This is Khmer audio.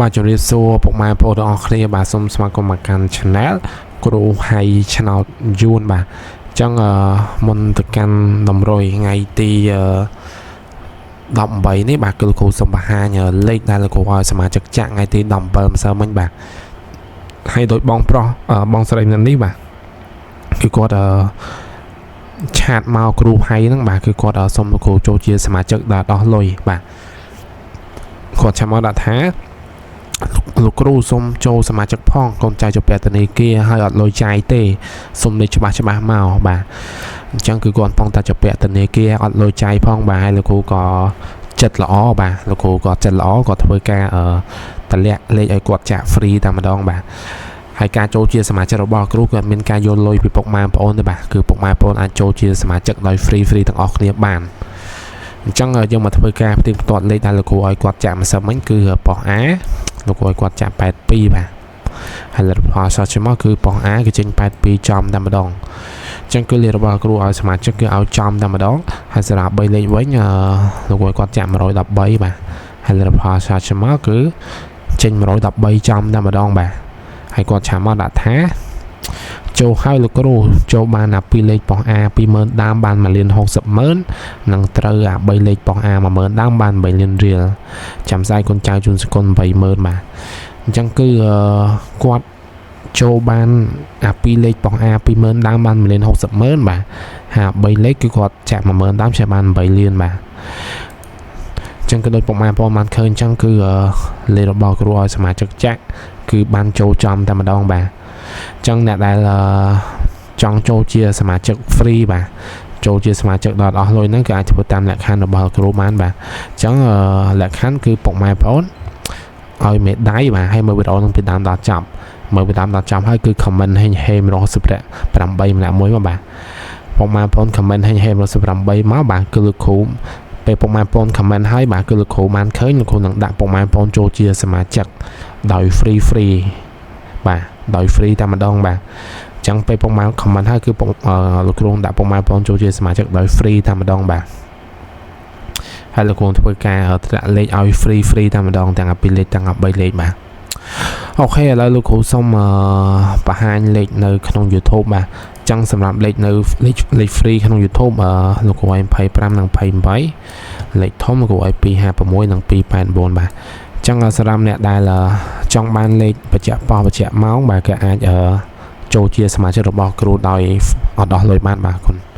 បាទជម្រាបសួរពុកម៉ែបងប្អូនទាំងអស់គ្នាបាទសូមស្វាគមន៍មកកាន់ Channel គ្រូហៃឆ្នោតយួនបាទអញ្ចឹងអឺមុនទៅកាន់តម្រុយថ្ងៃទីអឺ18នេះបាទគឺលោកគ្រូសូមបង្ហាញលេខដែលលោកគ្រូឲ្យសមាជិកចាក់ថ្ងៃទី17ម្សិលមិញបាទហើយដោយបងប្រុសបងស្រីម្នាក់នេះបាទគឺគាត់អឺ chat មកគ្រូហៃហ្នឹងបាទគឺគាត់សុំលោកគ្រូចូលជាសមាជិកដែលដោះលុយបាទគាត់ chat មកដាក់ថាលោកគ្រូសូមចូលសមាជិកផងកូនចៅជាប់ធនាគារហើយអត់លុយចាយទេសូមលេខច្បាស់ច្បាស់មកបាទអញ្ចឹងគឺគាត់ផងតែជាប់ធនាគារអត់លុយចាយផងបាទហើយលោកគ្រូក៏ចិត្តល្អបាទលោកគ្រូក៏ចិត្តល្អក៏ធ្វើការអឺតម្លាក់លេខឲ្យគាត់ចាក់ free តែម្ដងបាទហើយការចូលជាសមាជិករបស់គ្រូគឺអត់មានការយកលុយពីពុកម៉ែបងប្អូនទេបាទគឺពុកម៉ែបងប្អូនអាចចូលជាសមាជិកដោយ free free ទាំងអស់គ្នាបានអញ្ចឹងយើងមកធ្វើការផ្ទៀងផ្ទាត់លេខដែលលោកគ្រូឲ្យគាត់ចាក់ម្សិលមិញគឺប៉ុស A លោកគ្រូឲ្យគាត់ចាក់82បាទហើយលទ្ធផលសោះមកគឺប៉ុស A គឺចេញ82ចំតែម្ដងអញ្ចឹងគឺលេខរបស់គ្រូឲ្យសមាជិកគឺឲ្យចំតែម្ដងហើយសម្រាប់3លេខវិញលោកគ្រូឲ្យគាត់ចាក់113បាទហើយលទ្ធផលសោះមកគឺចេញ113ចំតែម្ដងបាទហើយគាត់ chat មកដាក់ថាចូលហើយលោកគ្រូចូលបានអា2លេខប៉ុស A 20000ដើមបាន1លាន60ម៉ឺននិងត្រូវអា3លេខប៉ុស A 10000ដើមបាន8លានរៀលចាំស្អែកកូនចៅជូនសកុន80000បាទអញ្ចឹងគឺគាត់ចូលបានអា2លេខប៉ុស A 20000ដើមបាន1លាន60ម៉ឺនបាទហា3លេខគឺគាត់ចាក់10000ដើមចាក់បាន8លានបាទចឹងក៏ដូចពុកម៉ែបងប្អូនបានឃើញចឹងគឺលេខរបស់គ្រូឲ្យសមាជិកចាក់គឺបានចូលចំតែម្ដងបាទចឹងអ្នកដែលចង់ចូលជាសមាជិក free បាទចូលជាសមាជិកដល់អស់លុយហ្នឹងគឺអាចធ្វើតាមលក្ខខណ្ឌរបស់គ្រូបានបាទអញ្ចឹងលក្ខខណ្ឌគឺពុកម៉ែបងប្អូនឲ្យមេដៃបាទឲ្យមើលវីដេអូនឹងពីដើមដល់ចប់មើលពីដើមដល់ចប់ហើយគឺ comment ហេងហេ168ម្នាក់មួយមកបាទពុកម៉ែបងប្អូន comment ហេងហេ168មកបាទគឺលោកគ្រូពេលពុកម៉ែបងប្អូន comment ហើយបាទគឺលោកគ្រូបានឃើញលោកគ្រូនឹងដាក់ពុកម៉ែបងប្អូនចូលជាសមាជិកដោយ free free បាទដោយ free តែម្ដងបាទអញ្ចឹងពេលពុកម៉ែ comment ហើយគឺពុកលោកគ្រូដាក់ពុកម៉ែបងប្អូនចូលជាសមាជិកដោយ free តែម្ដងបាទហើយលោកគ្រូធ្វើការធ្លាក់លេខឲ្យ free free តែម្ដងទាំងពីរលេខទាំង3លេខបាទ OK ឥឡូវលោកគ្រូសូមបង្ហាញលេខនៅក្នុង YouTube បាទចឹងសម្រាប់លេខនៅលេខលេខ free ក្នុង YouTube លោកគ្រូឲ្យ25និង28លេខធំលោកគ្រូឲ្យ256និង289បាទចឹងសម្រាប់អ្នកដែលចង់បានលេខបញ្ជាក់ប៉ោះបញ្ជាក់ម៉ោងបាទក៏អាចចូលជាសមាជិករបស់គ្រូដោយអត់ដោះលុយបានបាទគុណ។